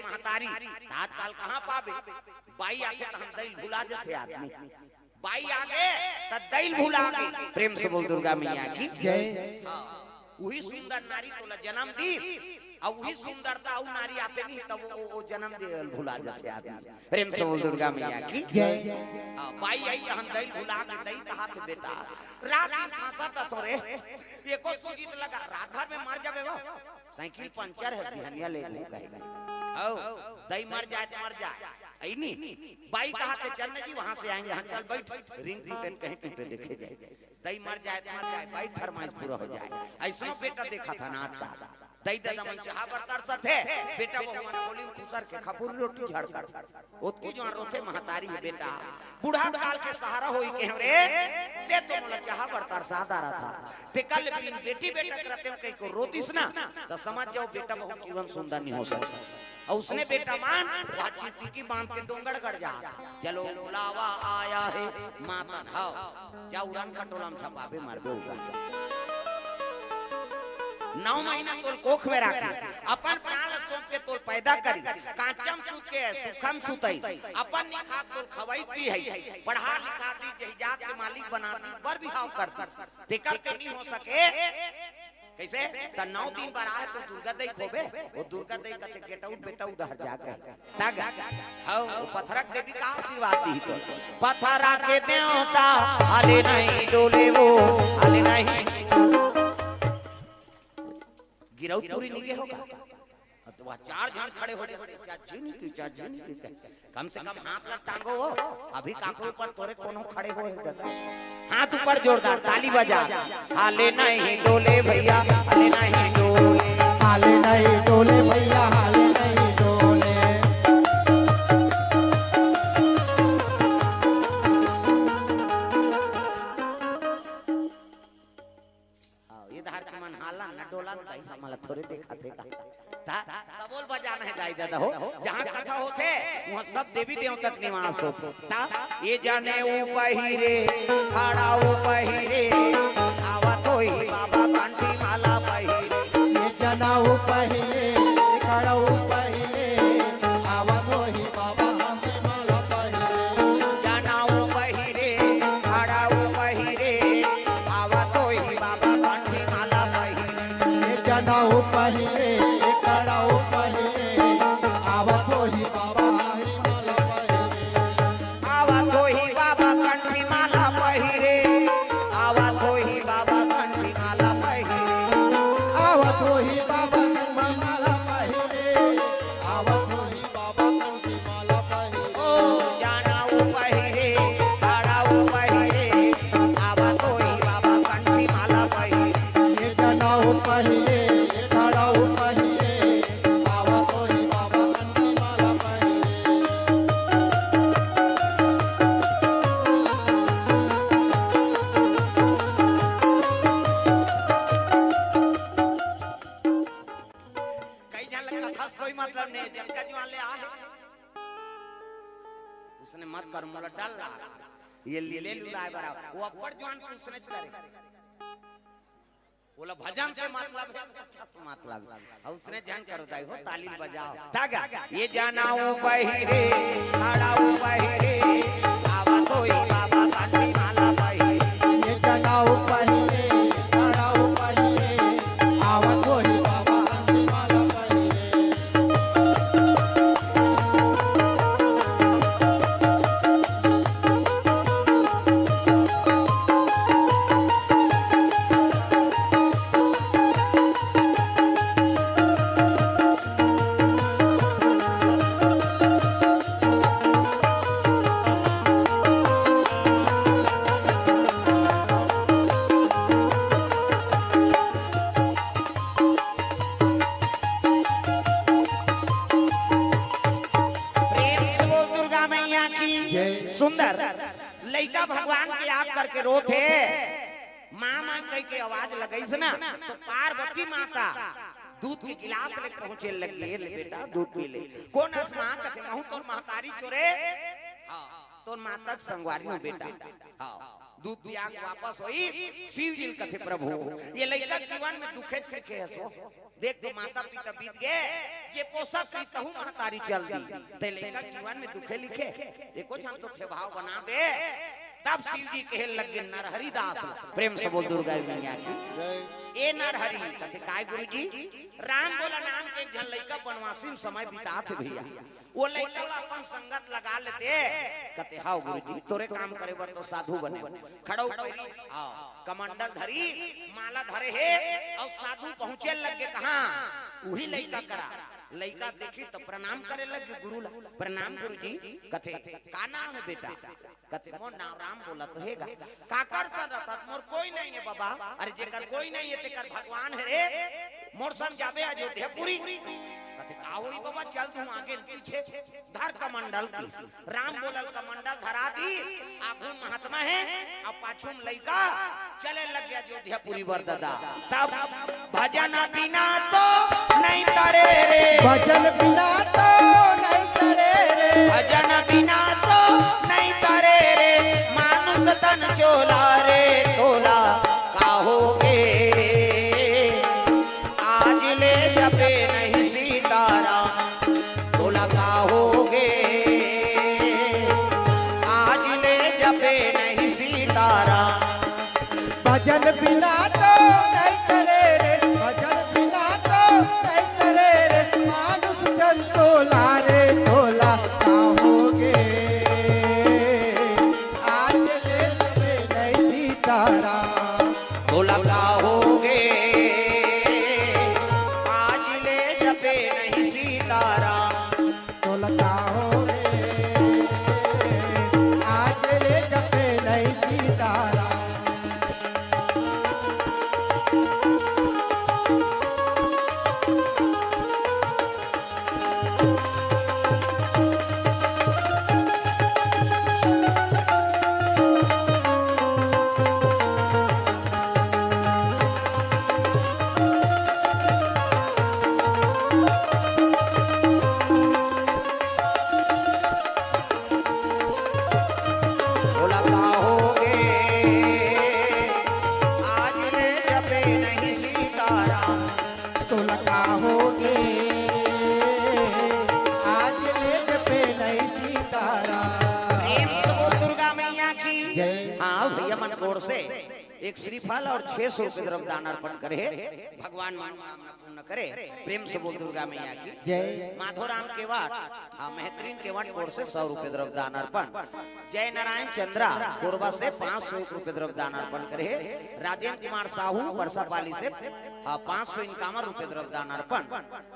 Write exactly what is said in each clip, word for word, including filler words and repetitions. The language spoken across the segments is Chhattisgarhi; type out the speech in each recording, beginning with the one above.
महतारी, आजकल कहाँ पाबे? बाई आथे त हम दई ल भुला जथे आदमी। बाई आगे त दई ल भुला गे। प्रेम से बोल दुर्गा मैया की। जय। हाँ, उही सुंदर नारी तोला जन्म दी, अउ उही सुंदरता अउ नारी आथे नहीं, तब वो, वो जन्म दे ल भुला जथे आदमी। प्रेम से बोल दुर्गा मैया की। जय। हाँ, बाई आई त हम दई ल भुला गे, दई कहाथे बेटा, रात में खांसत हस रे, एको सूजी त लगा, रात भर में मर जाबे वो। साइकिल पंचर हे, बिहनिया ले घूम कहे। हव, दई मर जाए त मर जाए। अइनी, बाई कहाथे चल न जी, वहां से आएंगे, हाँ चल बैठ, रिंग टूटे त कहीं टूटे देखे जाए। दई मर जाए त मर जाए, बाई फरमाइश पूरा हो जाए। अइसनो बेटा देखाथन आज का। दई ददा मन चाहा बर तरसथे, बेटा बहू मन खोली खुसर के खपुरी रोटी झड़कत। ओतकी जुवार रोथे महतारी हे बेटा, बूढ़ा काल के सहारा होई के हव रे, ते तो मोला चाहा बर तरसा डारथस। तेकर ले बिन बेटी बेटा के रतेंव कहिके रो दिस ना, त समझ जाओ बेटा बहू जीवन सुंदर नहीं हो सकय। अउ उसने बेटा मन वह चिरचिकी बांध के डोंगरगढ़ जात। चलो बुलावा आया है मातन, हव। जा उड़न खटोला म छपाबे, मरबे उड़न। नौ महीना तोल कोख में राखे, अपन प्राण ल सौंप के तोल पैदा करी, कांचम सूत के सुखम सुतई, अपन निखात तोल खवई पिहई, पढ़ा लिखा दी, जहिजात के मालिक बना दी, बर बिहाव कर दी, तेकर ते नी हो सके। कइसे? त नौ दिन बर आए तो दुर्गा दई खोबे, वो दुर्गा दई कथे, "Get out बेटा, उधर जाके।" तग, हव, वो पथरा के देवी का आशीर्वाद दी तो। पथरा के देवता, हाले नहीं डोले वो, हाले नहीं। गिरौदपुरी नहीं गे होगा? अब तो वह चार झन खड़े हो गए, "चाची नहीं की, चाची नहीं की।" कम से कम हाथ ला टांगो हो, अभी काकरो ऊपर तोरे कोनो खड़े होय हे ददा। हाथ ऊपर जोरदार, ताली बजा। हाले नहीं डोले भैया, हाले नहीं डोले। हाले नहीं डोले भैया, हाले नहीं डोले। हाँ, ये धार के मन हालन न डोलन, दाई हमला थोरे देखाथे का। ता, तबोल बजाना हे दाई ददा हो। जहाँ कथा होथे, वहाँ सब देवी देवता के निवास होथे। ता, ये जनेऊ पहिरे, खड़ाऊ पहिरे, आवत होही बाबा कंठी माला पहिरे। ये जनेऊ पहिरे, खड़ाऊ पहिरे, आवत होही बाबा कंठी माला पहिरे। जनेऊ पहिरे, खड़ाऊ पहिरे, आवत होही बाबा कंठी माला पहिरे। ये जनेऊ पहिरे, खड़ाऊ पहिरे, आवत होही बाबा कंठी माला पहिरे। आवत होही बाबा कंठी माला पहिरे, आवत होही बाबा कंठी माला पहिरे। आवत होही बाबा कंठी माला पहिरे, आवत होही बाबा कंठी माला पहिरे। ओ जनेऊ पहिरे, खड़ाऊ पहिरे, आवत होही बाबा कंठी माला पहिरे। ये जनेऊ पहिरे, ये खड़ाऊ पहिरे, आवत होही बाबा कंठी माला पहिरे। कई झन ल कथा से कोई मतलब नहीं, जतका जुवार ले आहे। उसने मत कर, मोला डर लाग। ये लीले लुलाए बर आव। वो अब्बड़ जुवार पूछने करे। ओला भजन से मतलब हे, कथा से मतलब हे। अउ उसने झन करो दाई हो, ताली बजाओ। तग, ये जनेऊ पहिरे, खड़ाऊ पहिरे, आवत होही बाबा कंठी माला पहिरे। ये जनेऊ पहिरे, खड़ाऊ पहिरे, आवत होही बाबा कंठी माला पहिरे। प्रेम से बोल दुर्गा मैया की। जय। सुंदर लइका भगवान के याद करके रोथे। माँ, माँ कहिके आवाज लगइस ना, तो पार्वती माता दूध के गिलास ले पहुंचे लगे, "ले बेटा, दूध पी ले।" "कोन अस माँ?" कथे, "महूं तोर महतारी चोरे।" हाँ, "तोर माता के संगवारी हूं बेटा।" हाँ, दूध पिया के वापस होई, शिव जी ल कथे, "प्रभु, ये लइका जीवन में दुखेच लिखे हस ओ। देख तो माता पिता बीत गे, ये पोसत रही तहूँ महतारी चल दी, ते लइका जीवन में दुखे लिखे, एको झन तो थे भाव बना दे।" तब शिव जी कहे लगे नरहरि दास ल, प्रेम से बोल दुर्गा मैया की। जय। ए नरहरि, कथे, "काय गुरुजी?" "राम बोला नाम के एक झन लइका बनवासी में समय बितात हे भैया, वो लइका ला अपन संगत लगा लेते।" कथे, "हाव गुरुजी, तोरे काम करे बर तो साधु बने।" खड़ऊ पैरी, हाव, कमंडल धरी, माला धरे हे, अउ साधु पहुंचे लगे कहाँ? उही लइका करा। लइका देखी तो प्रणाम करे लगे गुरु ला, "प्रणाम गुरुजी।" कथे, "का नाम हे बेटा?" कथे, "मोर नाम राम बोला तो हे गा।" "काकर सन रथस?" "मोर कोई नहीं हे बाबा।" "अरे जेकर कोई नहीं हे तेकर भगवान हे रे, मोर संग जाबे अयोध्यापुरी।" कथे, "का होई बाबा, चल तहूँ आगे पीछे धर कमंडल।" की राम बोलल कमंडल धरा दी, आगू महात्मा हे, अउ पाछू में लइका चले लग गे अयोध्यापुरी बर ददा। तब भजन बिना तो नहीं तरे रे। भजन बिना तो नहीं तरे रे। भजन बिना तो नहीं तरे रे। मानुष तन चोला रे, तोला का होगे। आज ले जपे नहीं सीताराम, तोला का होगे। आज ले जपे नहीं सीताराम। भजन बिना तो नहीं तरे रे, भजन बिना तो नहीं तरे रे, मानुष तन चोला रे, तोला का होगे। आज ले जपे नहीं सीताराम, तोला का होगे। आज ले जपे नहीं सीताराम। तोला का होगे। आज ले जपे नहीं सीताराम। तोला का होगे, आज ले जपे नहीं सीताराम। तोला का होगे, आज ले जपे नहीं सीताराम। प्रेम से बोल दुर्गा मैया की। जय। हाँ भैया मन कोर से एक श्रीफल और छह सौ रुपये द्रव्य दान अर्पण करे हे, भगवान मनोकामना पूर्ण करे। प्रेम से बोल दुर्गा मैया की। जय। माधोराम केवाट, हाँ, महतरीन केवाट कोर से सौ रुपये द्रव्य दान अर्पण। जय नारायण चंद्रा कोरबा से पाँच सौ एक रुपये द्रव्य दान अर्पण करे हे। राजेंद्र कुमार साहू परसापाली से, हाँ, पाँच सौ इक्यावन रुपये द्रव्य दान अर्पण।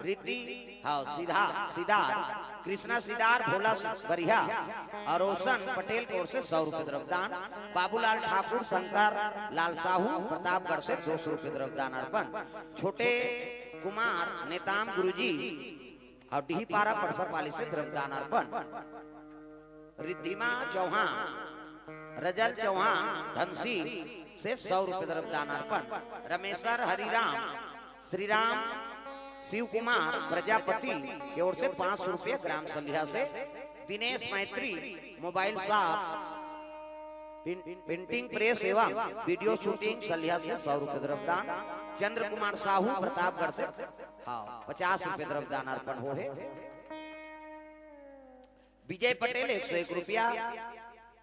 रिद्धि, हाँ, सीधा, सिद्धार्थ, कृष्णा सिद्धार्थ, भोला बढ़िया और रोशन पटेल कोर से सौ रुपये द्रव्य दान। बाबूलाल ठाकुर, शंकर लाल साहू प्रतापगढ़ से दो सौ रुपये द्रव्य दान अर्पण। छोटे कुमार नेताम गुरुजी और डीहपारा परसापाली से द्रव्य दान अर्पण। रिद्धिमा चौहान, रजल चौहान धनसी से सौ रुपये द्रव्य दान अर्पण। रमेसर हरिराम, श्रीराम, शिव कुमार प्रजापति के ओर से पाँच सौ रुपये, ग्राम सलिया से दिनेश मैत्री, मोबाइल शॉप, प्रिं-, प्रिंटिंग प्रेस एवं वीडियो शूटिंग सलिया से सौ रुपये द्रव्य दान। चंद्र कुमार साहू प्रतापगढ़ से, हाँ, पचास रुपये द्रव्य दान अर्पण हो हे। विजय पटेल एक सौ एक रुपया,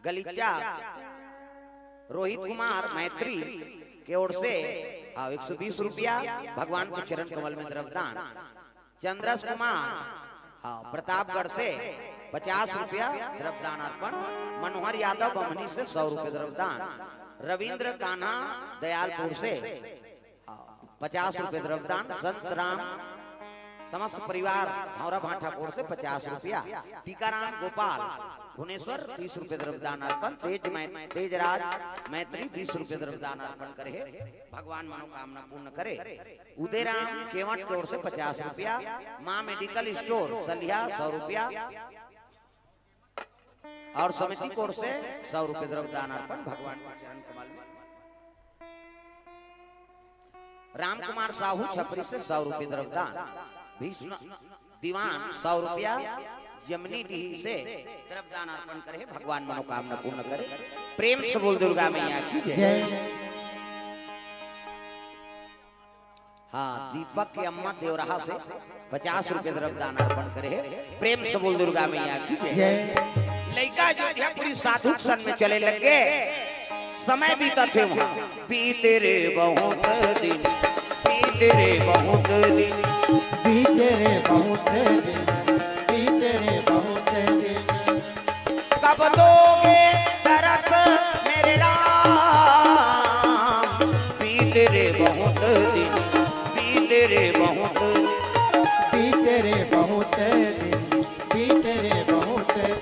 गलीचा रोहित कुमार मैत्री के ओर से, हाँ, एक सौ बीस रुपया, भगवान के चरण कमल में द्रव्य दान। चंद्रस कुमार, हाँ, प्रतापगढ़ से पचास रुपया द्रव्य दान अर्पण। मनोहर यादव बमनी से सौ रुपये द्रव्य दान। रविंद्र कान्हा दयालपुर से, हाँ, पचास रुपये द्रव्य दान। संत राम समस्त परिवार धौरा भाटा कोर से पचास रुपया। टीकाराम गोपाल भुवनेश्वर तीस रुपये द्रव्य दान अर्पण। तेज मै-, तेजराज मैत्री बीस रुपये द्रव्य दान अर्पण करे हे। भगवान मनोकामना पूर्ण करे। उदयराम केवट के ओर से पचास रुपया। माँ मेडिकल स्टोर सलिया सौ रुपया। और समिति कोर से सौ रुपये द्रव्य दान अर्पण भगवान के चरण कमल में। राम कुमार साहू छपरी से सौ रुपये द्रव्य दान। भीष्म दीवान सौ रुपया। जमनी डीह से द्रव्यदान अर्पण करे, भगवान मनोकामना पूर्ण करे। प्रेम से बोल दुर्गा मैया की जय। जय। हाँ, दीपक के अम्मा देवराहा से पचास रुपए द्रव्यदान अर्पण करे हे। प्रेम से बोल दुर्गा मैया की जय। जय। लइका अयोध्यापुरी साधु के संग में चले लग गे। समय बीतत हे वहाँ। बीते रे बहुत दिन, बीते रे बहुत दिन। बीते रे बहुत दिन, बीते रे बहुत दिन। कब दोगे दरस मेरे राम? बीते रे बहुत दिन, बीते रे बहुत दिन। बीते रे बहुत दिन, बीते रे बहुत दिन।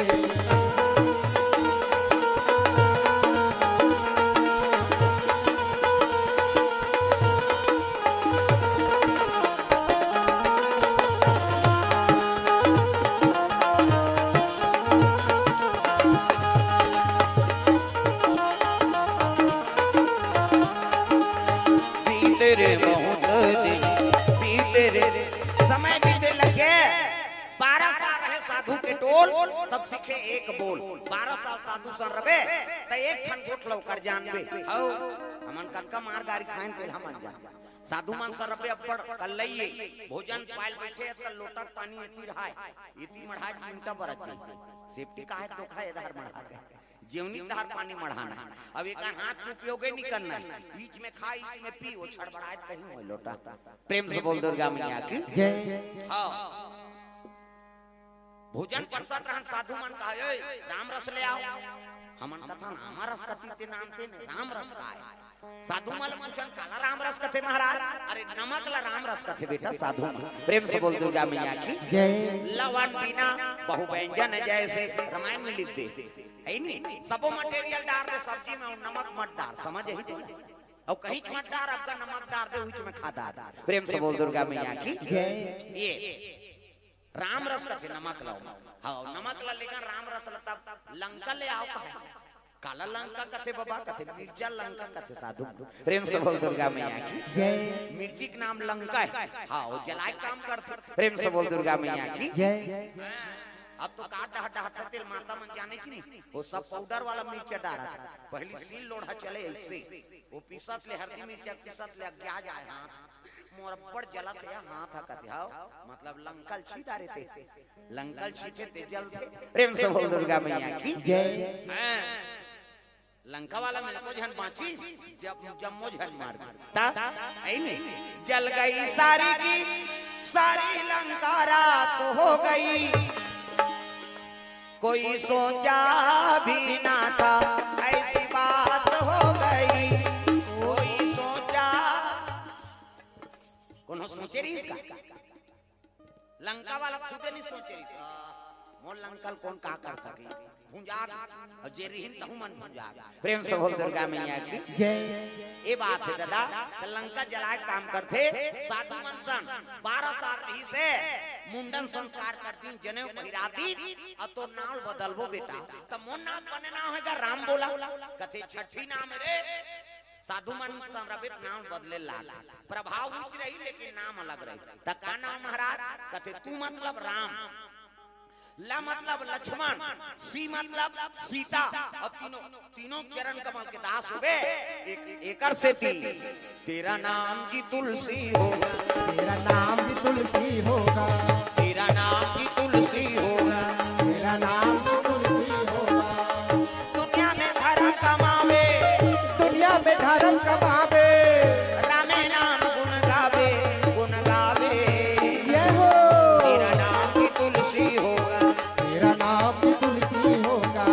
बीते रे बहुत दिन, बीते रे। समय बीते लगे। बारह साल रहे साधु के टोल, तब सीखे एक बोल। बारह साल साधु सन रबे, त एक ठन गोठ लौकर जानबे। हौ, हमन कतका मार गारी खाएन, तेला हमन जान। साधु मन सन रबे अब्बड़ कल्लइये, भोजन पायल बैठे, त लोटा पानी एती रहाय, एती मढ़ाय, चिमटा बरत जाय। सेफ्टी काहे धोखा एधार मढ़ा के। जेवनी धार पानी मढ़ाना है। अब एक हाथ के उपयोगे नहीं करना है। बीच में खा, बीच में पी, वो छड़बड़ाए कहीं हो लोटा। प्रेम से बोल दुर्गा मैया की। जय। हाँ। भोजन परसत रहन साधु मन कहा, "ओए, राम रस ले आओ।" हमन कथन, "आमा रस कथी ते नाम ते ने, राम रस का है?" साधु मन ल पूछन, "काला राम रस कथे महाराज?" "अरे, नमक ला राम रस कथे बेटा साधु मन।" प्रेम से बोल दुर्गा मैया की। जय। लवन बिना बहु व्यंजन जैसे, रामायण में लिख दे। है नी? सबो material डार दे सब्जी में, अउ नमक मत डार, समझ ही तो। अउ कहीं मत डार, अब्बड़ नमक डार दे, उच में खा डार। प्रेम से बोल दुर्गा मैया की। जय। ये राम रस कथे नमक लाओ। हाँ, नमक ला लेकर राम रस ला तब लंका ले आओ कहे। काला लंका कथे बाबा, कथे मिर्चा लंका कथे साधु। प्रेम से बोल दुर्गा मैया की। जय। मिर्ची के नाम लंका है। हाँ, वो जलाए काम करथे। प्रेम से बोल दुर्गा मैया की। जय। हाँ। अब तो का डह डह तेल माता मन जाने की नहीं, वो सब पाउडर वाला मिर्चा डारा था। पहली सील लोढ़ा चले ऐसे, वो पीसत ले हरदी मिर्चा पीसत ले अग्या जाए हाथ, मोर अब्बड़ जलत हे हाथ ह कथे हव, मतलब लंका ल छी डारे ते, लंका ल छीथे ते जलथे। प्रेम से बोल दुर्गा मैया की। जय। हाँ। लंका वाला में एको झन बाँची, जब जम्मो झन मार गे। ता, ऐ नहीं, जल गई सारी की सारी लंका राख हो गई। कोई सोचा भी ना था ऐसी बात हो गई। कोई सोचा, कोनो सोचे रहिस का? लंका वाला खुदे नहीं सोचे रहिस, "आ, मोर लंका ल कोन का कर सके?" भुंजा गे। अउ जे रिहिन तहू मन भुंजा गे। प्रेम से बोल दुर्गा मैया की। जय। ए बात हे दादा, त लंका जलाए काम करथे। साधु मन सन बारह साल रहिस हे, मुंडन संस्कार कर दिन, जनेऊ पहिरा दिन, अउ तोर नाव ल बदलबो बेटा। त मोर नाव बने नाव हे गा राम बोला। कथे छठी नाम रे, साधु मन सन रबे त नाव बदले लाग। प्रभाव उच रही लेकिन नाम अलग रही। त का नाम महाराज? कथे तू मतलब राम, ल मतलब लक्ष्मण, सी मतलब सीता, अउ तीनों, तीनों चरण कमल के दास होबे। एक, एकर सेती तेरा नाम की तुलसी होगा। तेरा नाम की तुलसी होगा। तेरा नाम की तुलसी होगा। तेरा नाम की तुलसी होगा। दुनिया में धरम कमावे। दुनिया में धरम कमावे। रामे नाम गुण गावे, गुण गावे। जय हो। तेरा नाम की तुलसी होगा। तेरा नाम की तुलसी होगा।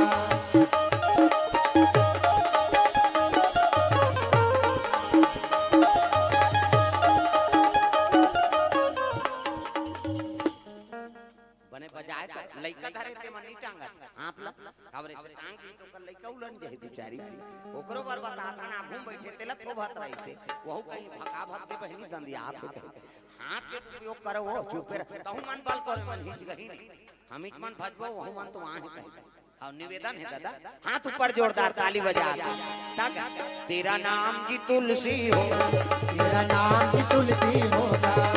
बने बजाए कर लइका धरे ते मन नहीं टांगत हाथ ला, काबर से टांग दी तो कर लइका उलन जाही बिचारी। ओकरो बर बतात हन, आघू में बइठे तेला थोभत रहिसे, वहू कहीं भका भक दे बहिनी दंदियात हे कहीं। हाथ के उपयोग करो, वो चुपे रह, तहू मन बल करो, मन हिच गही नहीं। हम हिच मन भजबो, वहू मन तो वहाँ ही कहीं। अउ निवेदन हे दादा, हाथ ऊपर जोरदार ताली बजा के। तक तेरा नाम की तुलसी हो। तेरा नाम की तुलसी होगा।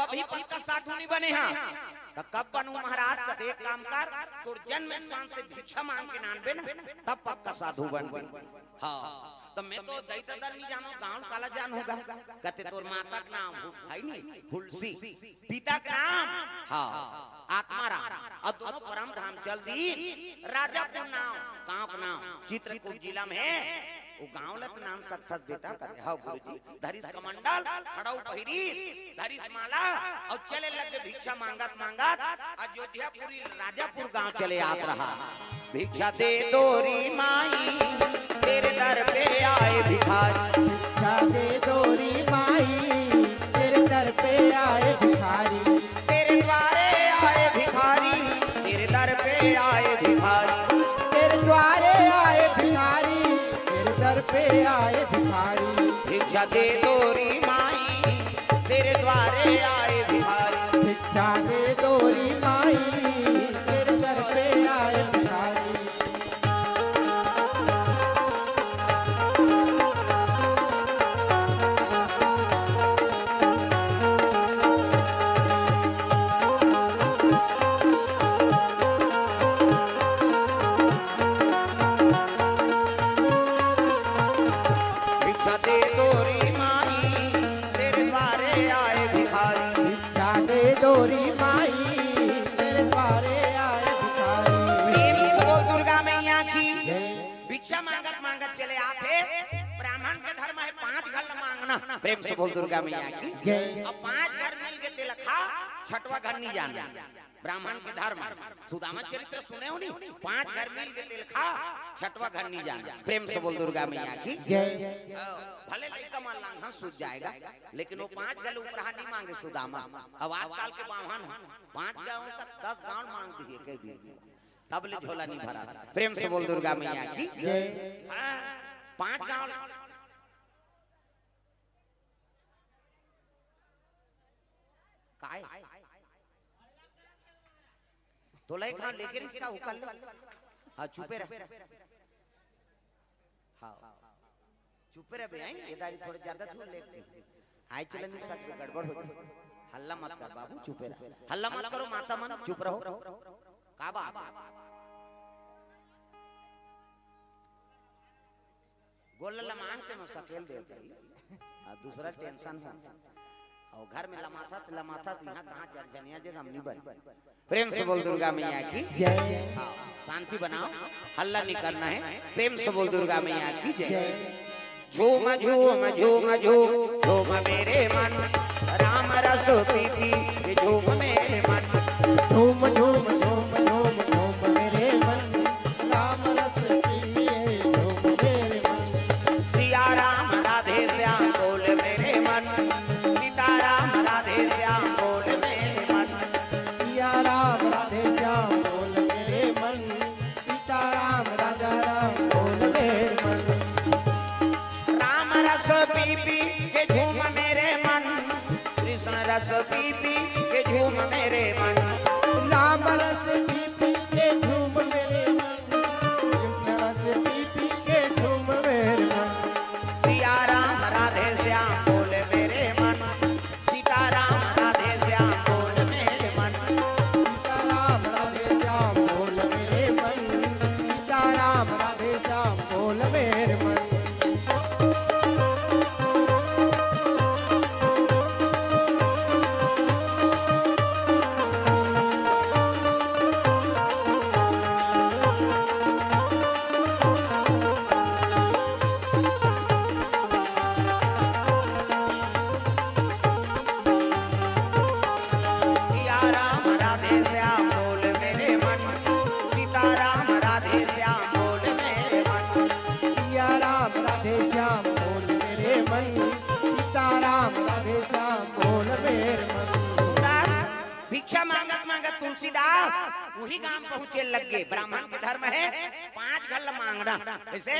अभी पक्का साधु नहीं बने हा। त कब बनू महाराज? कथे एक काम कर, तोर जन्म स्थान से भिक्षा मांग के नानबे ना, तब पक्का साधु बनबे। हाँ, त मैं तो दई ददा ल नहीं जानों, गाँव ल काला जानहूँ गा। कथे तोर माता के नाम हु-, है नहीं, हुलसी, पिता के नाम, हाँ, आत्माराम, अउ दोनों परम धाम चल दी। राजापुर नाम, गाँव के नाम, चित्रकूट जिला में हे। वो गाँव ल तो नाम साक्षात बेटा कथे, हाँ गुरुजी। धरिस कमंडल, खड़ाऊ पहिरी, धरिस माला, अउ चले लगे भिक्षा मांगत मांगत अयोध्यापुरी राजापुर गांव चले आत रहा। भिक्षा दे दो री माई, तेरे दर पे आए भिखारी। भिक्षा दे दो री माई, तेरे दर पे आए भिखारी। तेरे द्वारे आए भिखारी, तेरे दर पे आए भिखारी। तेरे द्वारे आए भिखारी, तेरे दर पे आए भिखारी। भिक्षा दे दो री माई, तेरे द्वारे आए भिखारी। भिक्षा दे दो री माई, तेरे दर पे आए भिखारी। भिक्षा दे दो री माई, तेरे द्वारे आए भिखारी। भिक्षा दे दो री माई, तेरे द्वारे आए भिखारी। प्रेम से बोल दुर्गा मैया की। जय। भिक्षा मांगत मांगत चले आथे, ब्राह्मण के धर्म हे पांच घर ल मांगना। प्रेम से बोल दुर्गा मैया की। जय। अब पांच घर मिल के तेला खा, छठवा घर नहीं जाना। ब्राह्मण के धर्म, सुदामा चरित्र सुने हो नहीं? पांच घर मिल के तेला खा, छठवा घर नहीं जाना। प्रेम से बोल दुर्गा मैया की। जय। भले लइका मन लांघन सूझ जाएगा, लेकिन वो पांच घर उपराहा नहीं मांगे सुदामा। अब आजकल के बाम्हन ह, पांच गांव का दस गांव मांग दिए कह दिए, तब ले झोला नहीं भरा। प्रेम से बोल दुर्गा मैया की। जय। हाँ, पांच गांव। काय? तोला एक हाथ लेके रिश्ता उकल ले। हाँ, चुपे रह। हाँ, चुपे रह बे, आई, ये दारी थोड़ा ज्यादा दूर ले दे। आई चलन नहीं सकते, गड़बड़ हो जाए। हल्ला मत कर बाबू, चुपे रह। हल्ला मत करो माता मन, चुप रहो। का बात? गोल्ला लमान के मैं सकेल दे भाई। आ, दूसरा टेंशन हो। और घर में लमाथा त, लमाथा त यहाँ कहाँ चर जनिया जे हम नहीं बन। प्रेम से बोल दुर्गा मैया की। जय। हाँ, शांति बनाओ, हल्ला नहीं करना है। प्रेम से बोल दुर्गा मैया की जय। जय। झूम झूम झूम झूम झूम मेरे मन, राम रस पी पी के झूम मेरे मन। झूम झूम झूम झूम झूम मेरे मन, राम रस पी पी के झूम मेरे मन। सिया राम राधे श्याम बोल मेरे मन, सीता राम राधे श्याम बोल मेरे मन। सिया राम राधे श्याम बोल मेरे मन, सीता राम राधा राम बोल मेरे मन। राम रस पी पी के झूम मेरे मन, कृष्ण रस पी पी के झूम मेरे मन। राम रस पी पी के झूम मेरे मन, कृष्ण रस पी पी के झूम मेरे मन। सिया राम राधे श्याम बोल मेरे मन, सीता राम राधे श्याम बोल मेरे मन। सीता राम राधे श्याम बोल मेरे मन, सीता राम राधे श्याम बोल मेरे मन। सिया राम राधे श्याम बोल मेरे मन, सीता राम राधे श्याम बोल मेरे मन। सिया राम राधे श्याम बोल मेरे मन, सीता राम राधे श्याम बोल मेरे मन। सुंदर। भिक्षा मांगत मांगत तुलसीदास वही गांव पहुंचे लग गए। ब्राह्मण के धर्म है पांच घर ल मांगना। कैसे?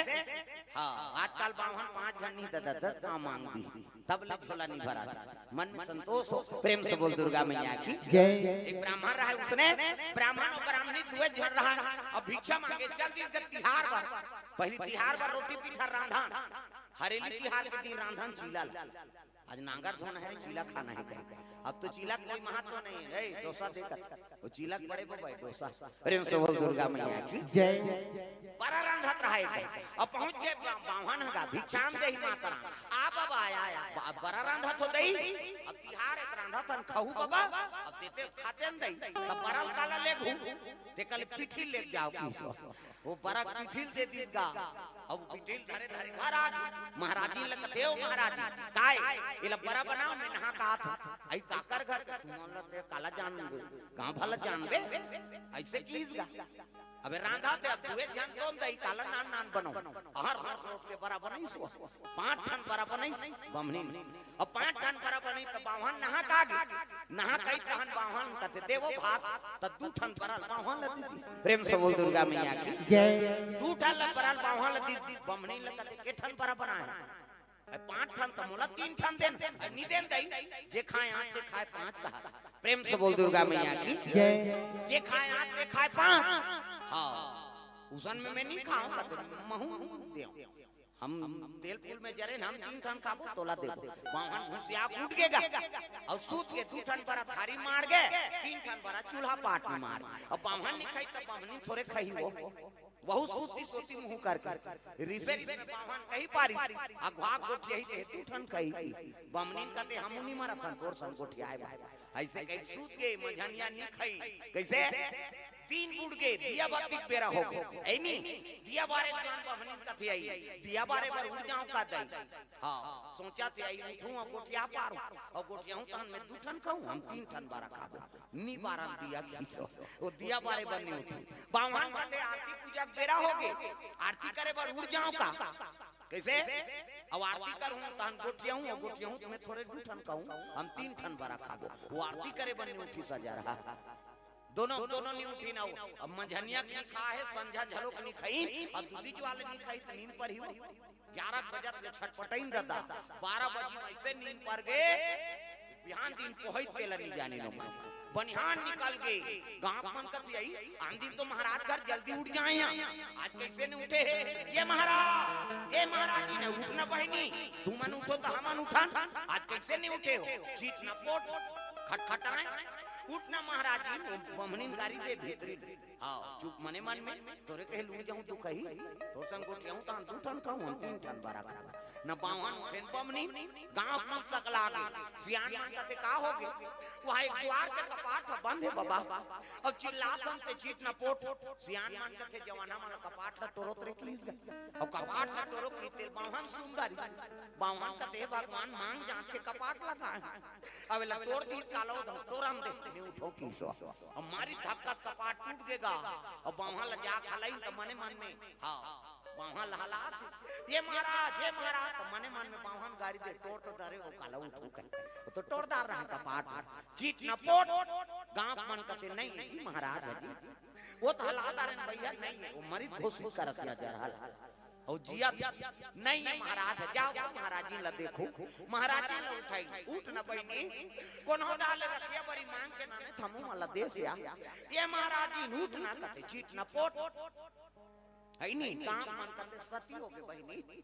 हाँ, आजकल बाम्हन पांच घर नहीं दादा, दस गांव मांग दी, तब ले झोला नहीं भरा। मन में संतोष हो, प्रेम से बोल दुर्गा मैया की। जय। एक ब्राह्मण रहा, उसने ब्राह्मण और ब्राह्मणी दुए झन रहा। अब भिक्षा मांगे, चल दिस गा तिहार बर। पहली तिहार बर रोटी पीठा रांधन, हरेली तिहार के दिन रांधन चीला ला। आज नांगर धोना है, चीला खाना है कहीं। अब तो चिलक कोई महत्व नहीं है, डोसा देखत। वो चिलक बड़े बबा डोसा। प्रेम से बोल दुर्गा मैया की। जय। बरा रांधत रहा एक। अब पहुंच के बा-, बाम्हन ह गा, भिक्षाम देहि मातरम। आ बबा, आया, आया। बा-, बरा रांधत हो दई। अब तिहार एक रांधत हन, खहू बबा। अब देते खाते न दई। तब बरा ल काला लेगहू। ते कल पीठी ले जाव किसो। वो बरा पीठी ल दे दिस गा। अब पीठी ल धरे धरे घर आ गे। महाराजी ल कथे, "ओ महाराजी, काय? एला बरा बनाव, मैं नहा के आत हूं।" आई काकर घर, तुमन ल ते काला जानबे, गांव भला जानबे, ऐसे किस गा। अबे रांधा ते अब दुए झन तोन दई काला नान नान बनो। हर हर रोट के बरा बनइस वो। पांच ठन बरा बनइस बमनी। अब पांच ठन बरा बनइस त बाम्हन नहा के आ गे। नहा कई तहन बाम्हन कथे, "देवो भात।" त दू ठन बरा बाम्हन ल दे दिस। प्रेम से बोल दुर्गा मैया की। जय। दू ठन ल बरा बाम्हन ल दे दिस। बमनी ल कथे, "के ठन बरा बनाए?" अब पांच ठन त मोला तीन ठन देन। अब नी देन दई, जे खाए आठ, ते खाए पांच कहा। प्रेम से बोल दुर्गा मैया की। जय। जे खाए आठ, ते खाए पांच। हां, उसन में मैं नी खांव, कथे महू देंव। हम तेल फूल में जरे न, हम तीन ठन खाबो, तोला देबो। बाम्हन घुसिया के उठ गे गा। अउ सूत के दू ठन बरा थारी मार गे, तीन ठन बरा चूल्हा पाट में मार। अब बाम्हन नी खाई त बमनी थोरे खाही वो। वहू सूती सोती मुंह करके। रिसे रिसे में बाम्हन कहि पारिस, अघवा गोठियाही ते दू ठन खाही। बमनी कथे, "हमू नी मरत हन, तोर सन गोठियाए बर।" ऐसे कहि सूत गे, मंझनिया नी खाई। कैसे? तीन बूड़ गे, दिया बाती के बेरा हो गे। ऐ नी, दिया बारे जान बमनी कथे आई, दिया बारे बर उठ जांव का दई। हां, सोचथे आई उठहूं अउ गोठिया पारहूं, अउ गोठियाहूं तहन मैं दू ठन खाहूं, हम तीन ठन बरा खाबो। नी बारन दिया खींचो, वो दिया बारे बर नी उठे। बाम्हन कथे आरती पूजा के बेरा हो गे, आरती करे बर उठ जांव का। कैसे? अब आरती करहूं तहन गोठियाहूं, अउ गोठियाहूं त मैं थोरे दू ठन खाहूं, हम तीन ठन बरा खाबो। वो आरती करे बर नी उठिस जा रहा। दोनों, दोनों नी उठिन। अब मंझनिया के नी खाहे, संझा झलो के नी खाही, अब दूधी ज्वार नी खाही त नींद परही। ग्यारह बजत ले छटपटइन ददा, बारह बजे में ऐसे नींद पर गे, बिहान दिन पोहई तेला नी जानिन ओमन। बनिहान निकल गे, गांव मन कथे आई, आन दिन तो महाराज घर जल्दी उठ जाए हैं, आज कैसे नी उठे हे? ये महाराज, ये महाराज जी ने उठ न बहिनी, तुमन उठो त हमन उठन, आज कैसे नी उठे हो? चीट न पोट, खटखटाए, उठ न महाराज जी, बमनिन गारी दे भीतरी। हां, चुप मने मन में, तोरे कहे लूट जाऊं तू कही, तोर संग गोठियाऊं तहां दू ठन खाऊं, हम तीन ठन बरा खाऊं। न बाम्हन उठेन बमनी, गांव मन सकला गे। सियान मन कथे का हो गे? वहां एक द्वार के कपाट ह बंद हे बबा। अब चिल्लात हन ते चीट न पोट। सियान मन कथे जवाना मन कपाट ल टोरोत रे किस गा। अब कपाट ल टोरो की तेल बाम्हन सुंदर। बाम्हन कथे भगवान मांग जात के कपाट लगाए। अब एला तोर दी कालो धम टोरम दे, नी उठो किसो। अब मारी धक्का कपाट टूट गेगा। अब बाम्हन ल जा खलाई त मने मन में, हां, बाम्हन ल हलात हे, "ये महाराज, ये महाराज," त मने मन में बाम्हन गारी दे, "टोर तो दरे, वो काला उठू कहे।" वो तो टोरदार रहा कपाट। चीट न पोट, गांव मन कथे, "नहीं जी महाराज है जी।" वो तो हलादार भैया नहीं है, वो मरित घोषित करत या जा रहा। अउ जियत, "नहीं, ये महाराज हे, जाव, महाराज जी ला देखो।" महाराज जी ला उठाई, "उठ न बहिनी, कोनो डाल रखिया बरी मांग के नाने थमू मला देस या।" "ये महाराज जी उठ न कथे, चीट न पोट।" है नी, काम मन कथे सती हो गे बहिनी।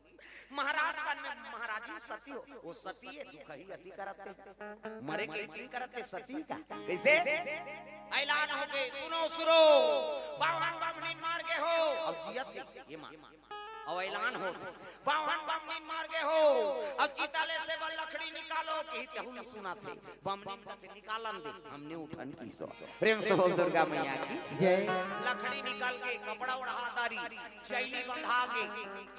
महाराज तन में महाराज जी सती हो, वो सती हे, दुखही अति करत हे। मरे के इतनी करत हे सती का। कैसे? ऐलान हो गे, सुनो, सुनो, बाम्हन बाम्हनिन मार गे हो। अब जियत हे, ये मार। अउ ऐलान होत हे, "बाम्हन बाम्हनिन मार गे हो, अब चिता ले से बर लकड़ी निकालो," कि तहू सुनत हे। बमनिन कथे, "निकालन दे, हम नी उठन किसो।" प्रेम से बोल दुर्गा मैया की। जय। लकड़ी निकल गे, कपड़ा ओढ़ा दारी, चैली बंधा गे।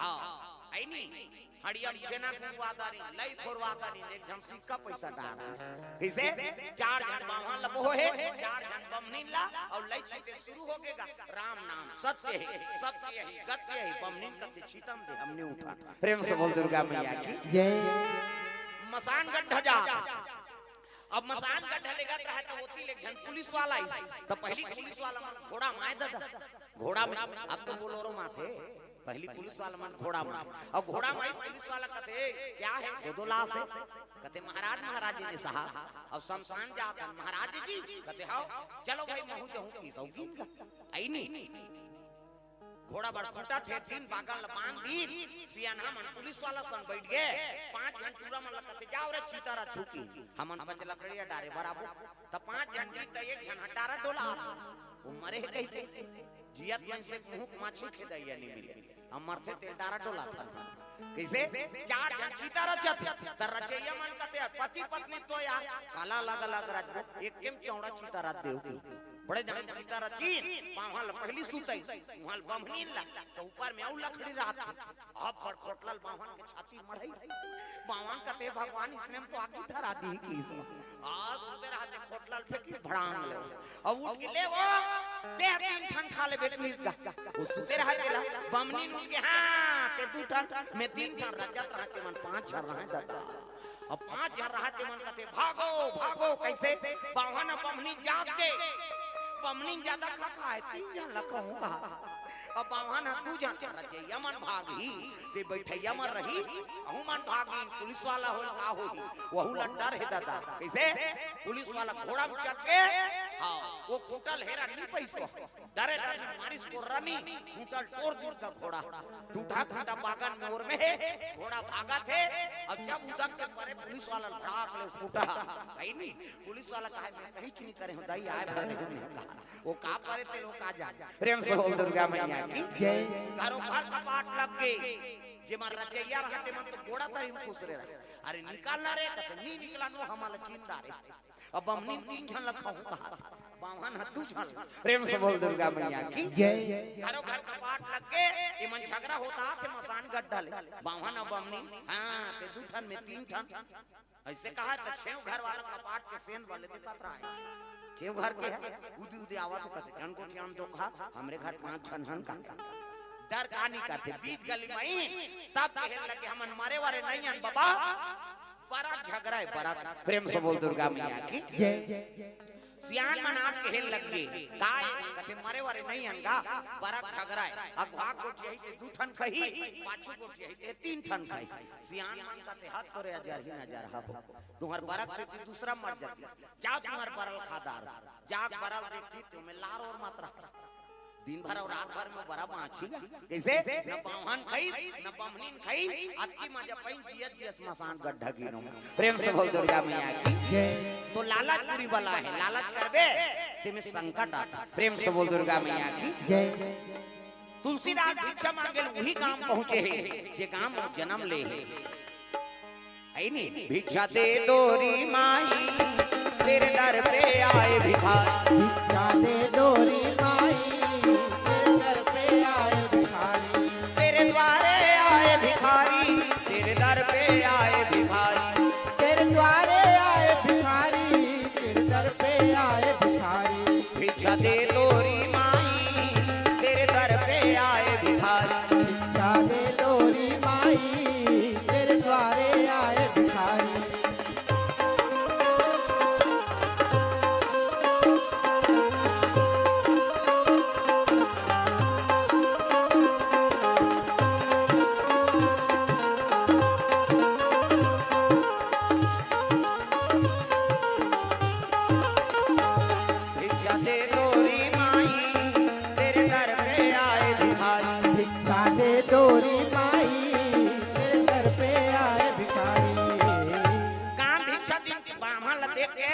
हां, है नी? हड़िया म छेना कुंगवा दारी, लई फोरवा दारी, एक झन सिक्का पैसा डार दिस। कइसे? चार झन बाम्हन ल बोहे, चार झन बमनिन ला, अउ लई छिते शुरू हो गेगा। राम नाम सत्य हे, सत्य ही गत्य हे, बमनिन कथे छितम दे, हम नी उठन। प्रेम से बोल दुर्गा मैया की। जय। मसान गड्ढा जा। अब मसान गड्ढा लेगत रहा त ओती ले एक झन पुलिस वाला आइस। त पहिली पुलिस वाला मन घोड़ा म आय ददा। घोड़ा म, अब तो बोलोरो म आथे। पहिली पुलिस वाला मन घोड़ा म। अउ घोड़ा म आइस पुलिस वाला कथे, "क्या है? दो दो लाश हे?" कथे, "महाराज, महाराज जी साहब।" अउ शमशान जात हन, "महाराज जी।" कथे, "हव।" "चलो भाई, महू जहूं किसो गिन गा।" आई नी। घोड़ा बड़ खूंटा ठेक दिन, बागन ल बांध दिन, सियानहा मन पुलिस वाला संग बैठ गे। पांच झन टूरा मन ल कथे, "जाओ रे, चिता रचहू।" कि हमन पच लकड़िया डारे बर आबो। त पांच झन जी त एक झन ह डारा डोलात हे। वो मरे हे कहिके। जियत मनसे के मुंह के माछी खेदइया नी मिले। हम मरथे तेल डारा डोलात हन। कइसे? चार झन चिता रचत हे। त रचइया मन कथे, "पति पत्नी तो यार काला अलग-अलग रचबो, एके म चौड़ा चिता रच देव।" कि बड़े झन चिता रचिन, बाम्हन ल पहिली सुतइन, उहां ल बम्हनीन ल, त ऊपर में अउ लकड़ी रहत हे। अब बड़ खोटलल बाम्हन के छाती मढ़ई। बाम्हन कथे, "भगवान, इसने म तो आगी धरा दिही।" कि इसने आ सुते रहत हे, खोटलल फेंकिस भड़ांग ले। अब उठ के, "ले वो, ते तीन ठन खा लेबे।" कि गा, वो सुते रहत हे ला, बम्हनीन उठ के, "हां, ते दू ठन, मैं तीन ठन।" रचत रहत हे मन पांच झन रहय ददा। अब पांच झन रहत हे मन कथे, "भागो, भागो।" कइसे? बाम्हन ह बम्हनीन जाग गे, बम्हनीन जादा खा खाय, तीन झन ल कहूं कहा। अब बाम्हन ह दू झन, रचइया मन भागही, ते बइठइया मन रही, अहू मन भागही, पुलिस वाला होय का होही, वहू ल डर हे ददा। कइसे? पुलिस वाला घोड़ा म चढ़ के, हां, वो खूंटा ल हेरा नी पइस, डरे डर में मारिस कोर्रा नी, खूंटा ल टोर दिस गा घोड़ा। टूटा खूंटा बागन में ओर में हे, घोड़ा भागत हे, अब जब उदक के परे पुलिस वाला ल भड़ाक ले खूंटा, हे नी, पुलिस वाला कहे, "मैं कहींच नी करे हंव दाई, आय भर रहे हंव।" वो का परे ते लोग का जान। प्रेम से बोल दुर्गा मैया की जय। घरो घर कपाट लग गे, जेमा रचइया रहय तेमन तो गोड़ा तरी म खुसरे रहय। "अरे निकल ना रे," कथे, "नी निकलन वो, हमन ल चिन डारे।" अब बम्हनीन तीन झन ल कहूं कहा, बाम्हन ह दू झन। प्रेम से बोल दुर्गा मैया की जय। घरो घर कपाट लग गे, एमन झगरा होत हे मसान गड्ढा ले। बाम्हन अउ बम्हनीन, "हां, ते दू ठन, मैं तीन ठन।" अइसे कहा त छेव घर वाला कपाट के सेंध वाले दिखत रहय। छेव घर के हे, उदी उदी आवत हे कथे, "झन गोठियान दो कहा, हमरे घर पांच झन हन का।" डर का नी करथे, बीच गली मइँ तब कहे लगे, "हमन मरे वरे नइ हन बबा, बरक झगरा हे, बरक।" प्रेम से बोल दुर्गा मैया की जय। सियान मन आके कहे लगे, "काय?" कथे, "मरे वरे नइ हन गा, बरक झगरा हे। अगवा गोठियाही ते दू ठन खही, पाछू गोठियाही ते तीन ठन खही।" सियान मन कथे, "हद तोरे अजरही नजर हबो, तुम्हर बरक सेती दूसरा मर जातिस। जाव तुम्हर बरल खा डारव।" जाके बरल देखतिस ते में लार ओर मत रहा। दिन भर अउ रात भर में बरा बांचही गा। कइसे? न बाम्हन खइस, न बम्हनीन खइस, अतकी मजा पइन जियत जियत मसान गड्ढा गिनो। प्रेम से बोल दुर्गा मैया की। जय। तो लालच बुरी बला हे, लालच करबे, तेमे संकट आथे। प्रेम से बोल दुर्गा मैया की। जय। तुलसीदास भिक्षा मांगे ल उही गांव पहुंचे हे, जे गांव म जनम ले हे। हे नी? भिक्षा दे दो री माई, तेरे दर पे आए भिखारी। भिक्षा दे दो री माई, तेरे दर पे आए भिखारी। तेरे द्वारे आए भिखारी, तेरे दर पे आए भिखारी। तेरे द्वारे आए भिखारी, तेरे दर पे आए भिखारी। भिक्षा दे दो री माई, तेरे दर पे आए भिखारी। भिक्षा दे दो री माई, तेरे द्वारे आए भिखारी। भिक्षा दे दो री माई, तेरे दर पे आए भिखारी। भिक्षा दे दो री माई, तेरे दर पे आए भिखारी। गांव भिक्षा दिन के बाम्हन ल देख के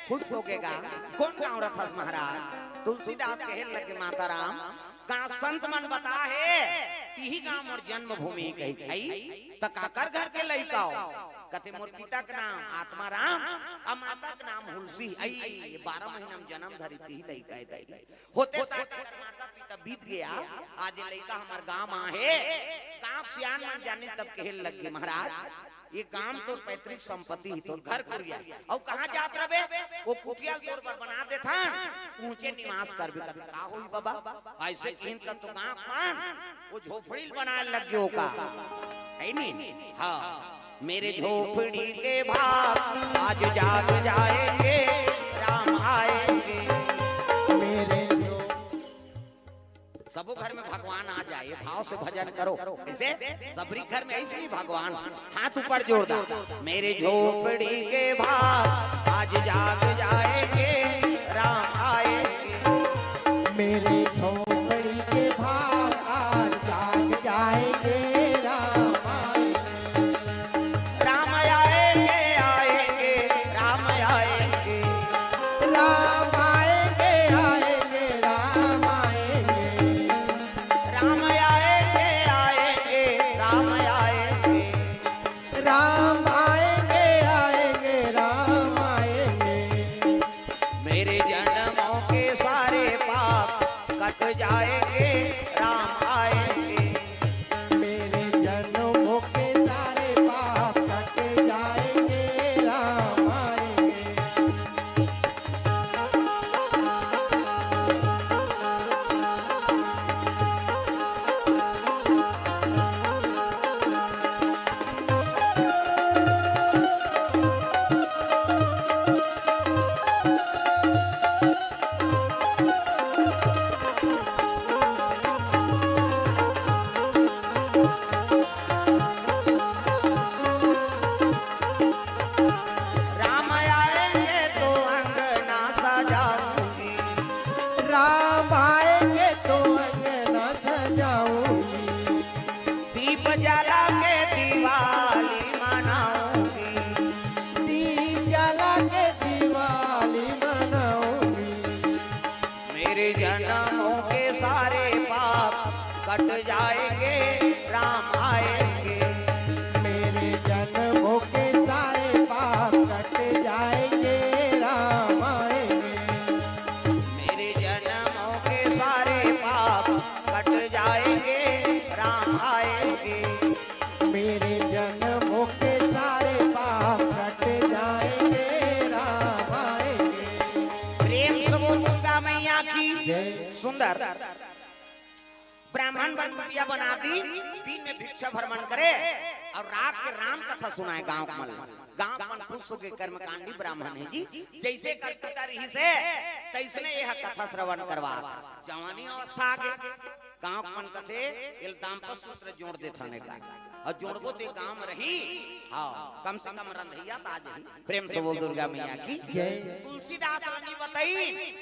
खुश होगे गा। कोन गांव रथस महाराज? तुलसीदास कहे लगे, माता राम, गांव संत मन बता हे, इही गांव मोर जन्मभूमि कही। त काकर घर के लइका हो? कथे, मोर पिता के नाम आत्माराम, अउ माता के नाम हुलसी। अई, ये बारह महीना म जनम धरी, तिही लइका हे दाई। होते साठ अगर माता पिता बीत गया, आज ये लइका हमर गांव म आहे, गांव के सियान मन जाने तब कहे लग गे, महाराज, ये गांव तोर पैतृक संपत्ति हे, तोर घर कुरिया हे। अउ कहां जात रबे? वो कुटिया ल तोर बर बना देथन, उहचे निवास करबे। कथे, का होही बबा? अइसे किहिन त तो गांव मन वो झोपड़ी ल बनाए लग गे हो का, हे नी? हां, मेरे झोपड़ी के भाग आज जाग जाएंगे, राम आएंगे। मेरे झो- सबो घर में भगवान आ जाए, भाव से भजन करो। कइसे? सबरी घर में अइसने भगवान। हाथ ऊपर जोरदार। मेरे झोपड़ी के भाग आज जाग जाएंगे, राम आएंगे। मेरे झोपड़ी के भाग कट जाएंगे, राम आएंगे। मेरे जन्मों के सारे पाप कट जाएंगे, राम आएंगे। राम आएंगे तो अंगना सजाऊंगी। राम आएंगे तो अंगना सजाऊंगी। दीप जला के दिवाली मनाऊंगी। दीप जला के दिवाली मनाऊंगी। मेरे जन्मों के सारे पाप कट जाएंगे, राम आएंगे। मेरे जन्मों के सारे पाप कट जाएंगे, राम आएंगे। मेरे जन्मों के सारे पाप कट जाएंगे, राम आएंगे। मेरे जन्मों के सारे पाप कट जाएंगे, राम आएंगे। प्रेम से बोल दुर्गा मैया की। जय। सुंदर। ब्राह्मण बर कुटिया बना दी, दिन में भिक्षा भ्रमण करे और रात के राम कथा सुनाए गांव के मन ला। गांव के मन खुश होके, कर्मकांडी ब्राह्मण हे जी, जइसे कर पिता रहिस हे, तइसने एह कथा श्रवण करवात। जवानी अवस्था आगे, गांव के मन कथे, "एला दाम्पत्य सूत्र जोड़ देथन एकर।" अउ जोड़बो ते गांव में रही, हाँ, कम से कम रंधइया त आ जाही। प्रेम से बोल दुर्गा मैया की। जय। तुलसीदास रानी बताई,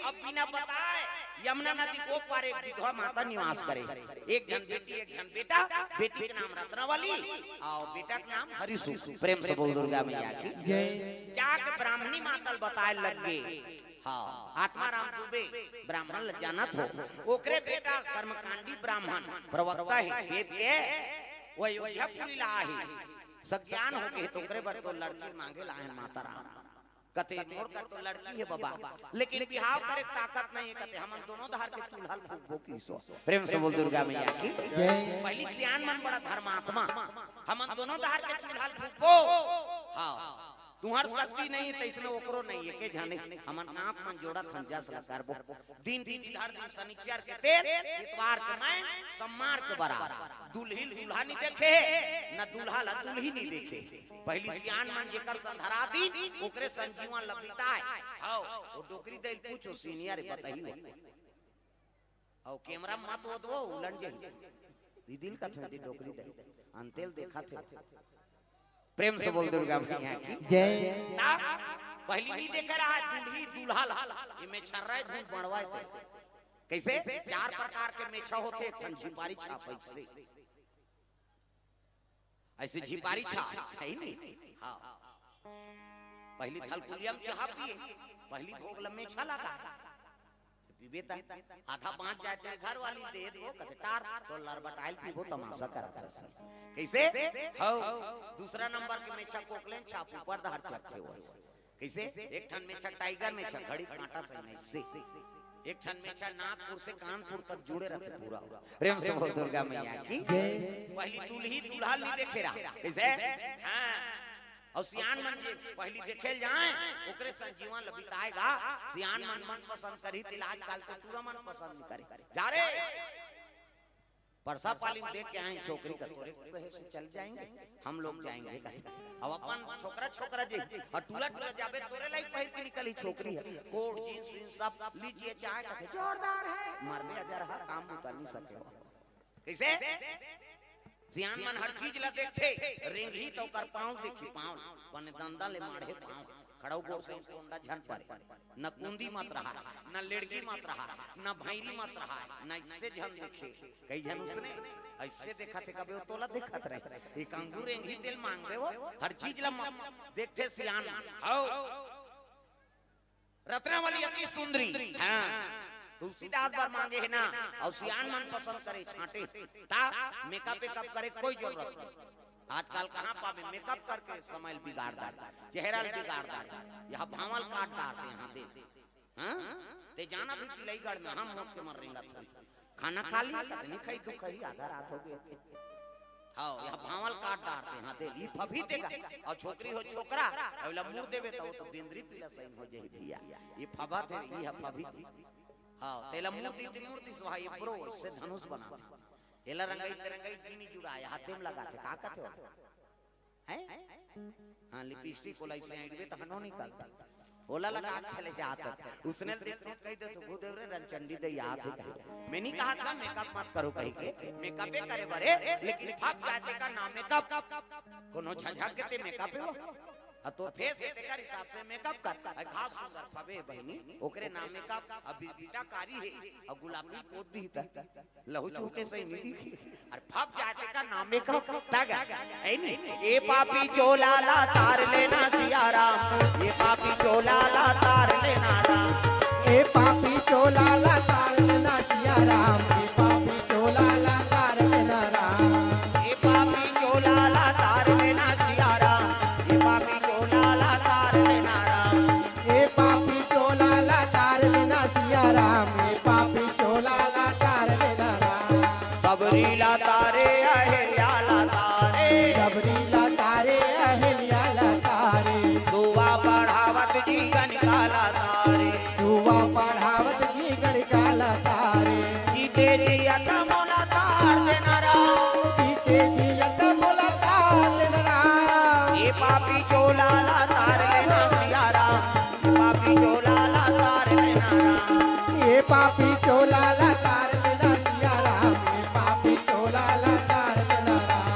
अब बिना बताए यमुना नदी के ओ पार एक विधवा माता निवास करे। एक झन बेटी, एक झन बेटा, बेटी के नाम रत्नावली अउ बेटा के नाम हरिसुख। प्रेम से बोल दुर्गा मैया की। जय। जाके ब्राह्मणी माता ल बताए लग गे। हाँ, आत्माराम दुबे ब्राह्मण ल जानत हो, ओकरे बेटा कर्मकांडी ब्राह्मण प्रवक्ता हे वेद के, वो अयोध्यापुरी ला हे, सज्ञान हो गे, त ओकरे बर तो लड़की मांगे ला हे माता राम। कथे, "मोर कर तो लड़की हे बबा, लेकिन बिहाव करे के ताकत नहीं हे।" कथे, "हमन दोनों धार के चूल्हा ल फूकबो किसो।" प्रेम से बोल दुर्गा मैया की। जय। पहिली सियान मन बड़ा धर्मात्मा, "हमन दोनों धार के चूल्हा ल फूकबो।" हाँ। तुहर शक्ति नहीं, तइसने ओकरो नहीं, एके झने हमन आंख मन जोड़त हन, जस ल करबो। दिन दिन इधर दिन, शनिचर के तेल, इतवार के मैं, सोमवार के बरात। दुल्ही ल दूल्हा नहीं देखे, न दूल्हा ल दुल्ही नहीं देखे। पहिली सियान मन जेकर संधरा दिन, ओकरे संजीवन ल बिताए। हव, वो डोकरी दई ल पूछो, senior बताही वो। अउ camera मत वो दो, उलन जही। दीदी ल कथे, "दी डोकरी दे, अंते ल देखत हे।" प्रेम से बोल दुर्गा मैया की। जय। ता पहिली नहीं देखे रहा, दूल्ही दूल्हा ला, ये मेछर्रा धुन बड़वाए थे। कइसे? चार प्रकार के मेछा होथे, एक ठन झिपारी छाप अइसे। अइसे झिपारी छाप, हे नहीं? हाँ। पहिली थलकुलिया म चाहा पिए, पहिली भोग ल मेछा लगा। पीबे त आधा बाँच जाए, तेरे घर वाली दे दो, कथे, "टार, तो लरबटाइल पीबो, तमाशा करत हस।" कइसे? हव, दूसरा नंबर के मेछा कोकलेन छाप ऊपर धार चकथे वो। कइसे? एक ठन मेछा tiger मेछा, घड़ी कांटा से नहीं से। एक ठन मेछा नागपुर से कानपुर तक जुड़े रथे पूरा। प्रेम से बोल दुर्गा मैया की। जय। पहिली दुल्ही दूल्हा ल नहीं देखे रहा। कइसे? हाँ। अउ सियान मन जे पहिली देखे ल जाए, ओकरे संग जीवन ल बिताए गा। सियान मन मन पसंद करही, तेला आजकल तो टूरा मन पसंद नहीं करे। जा रे, परसा पाली म देख के आए छोकरी का, तोरे कहे से चल जाएंगे, हम लोग जाएंगे। अब अपन छोकरा छोकरा जे, अउ टूरा टूरा जाबे, तोरे लाइक पहिर के निकलही छोकरी ह। कोट, जींस, वींस सब लीजिए, चाहे कथे जोरदार है, मरबे अजर हा, काम बुता नहीं सके। कइसे? सियान मन हर चीज ला देखथे, रेंगही त ओकर पाँव देखही, पाँव, बने दंदा ले माढ़े पाँव, खड़ऊ गोड़ से कोंडा झन परे, न कुंदी मत रहा, न लेड़गी मत रहा, न भैरी मत रहा, न इससे झन देखे। कई झन उसने अइसे देखत हे, कबे वो तोला देखत रहे, एक अंगूर रेंगही तेल मांग दे वो, हर चीज ला म-, देखथे सियान मन। हव। रत्नावली अति सुंदरी। हाँ, तुलसीदास बर मांगे हे ना, अउ सियान मन पसंद करे छांटे, ता makeup वेकअप करे कोई जरूरत नहीं। आजकल कहाँ पाबे, makeup करके समय ल बिगाड़ डार, चेहरा ल बिगाड़ डार, यहाँ भांवल काट डारथे, यहाँ दे। हाँ? ते जाना भी पिलईगढ़ में, हम मोट के मर रेंगत हन। खाना खा लिया, कतनी खाई, दुख खाई, आधा रात हो गए। हाँ, यह भांवल काट डारते, हाँ, दे ली फभी तेगा। अउ छोकरी हो छोकरा, अउ ला मूर देबे त वो तो बेंदरी पिला सही हो जाही भैया। ये फबा थे, ये फभी थे। हाँ, तेला मूर दी, ती मूर दी, सोहा ये प्रो से धनुष बना थे। एला रंगाई ते रंगाई ती नी जुड़ाए, हाथे में लगा थे, का कथे हो? हैं? हाँ, लिपस्टिक ओला इसे आइबे त हनो निकलता। ओला लगा के चले जात। उसने देख तो कह दे तो भूदेव रे रंचंडी दे याद है। मैं नहीं कहा था मेकअप मत करो कही के, मेकअपे करे बरे, लेकिन फब जाते का नाम मेकअप। कोनो झझक के ते मेकअप हो। आ तो फेस है तेकर हिसाब से मेकअप कर। आ घास सुंदर फबे बहनी, ओकरे नाम मेकअप। अभी बेटा कारी है, और गुलाबी पोत दी था। लहू चूके सही नहीं दिखी। अरे फब जाते का नाम मेकअप तग है नहीं। ए पापी चोला ला तार लेना सिया राम, ए पापी चोला ला तार लेना राम। ए पापी चोला ला तार लेना सिया राम, ए पापी चोला ला तार लेना राम। ए पापी चोला ला तार लेना सिया राम, ए पापी चोला ला तार लेना राम। ए पापी चोला ला तार लेना सिया राम, ए पापी चोला ला तार लेना राम। सबरी ला तारे अहिल्या ला तारे, सबरी ला तारे अहिल्या ला तारे। दुआ पढ़ावत जी गणिका ला तारे, दुआ पढ़ावत जी गणिका ला तारे। जीते जी अत मोला तार लेना राम, जीते जी अत मोला तार लेना राम। ए पापी चोला ला तार लेना सिया राम, ए पापी चोला ला तार लेना राम। ए पापी चोला ला तार लेना सिया राम, ए पापी चोला ला तार लेना राम।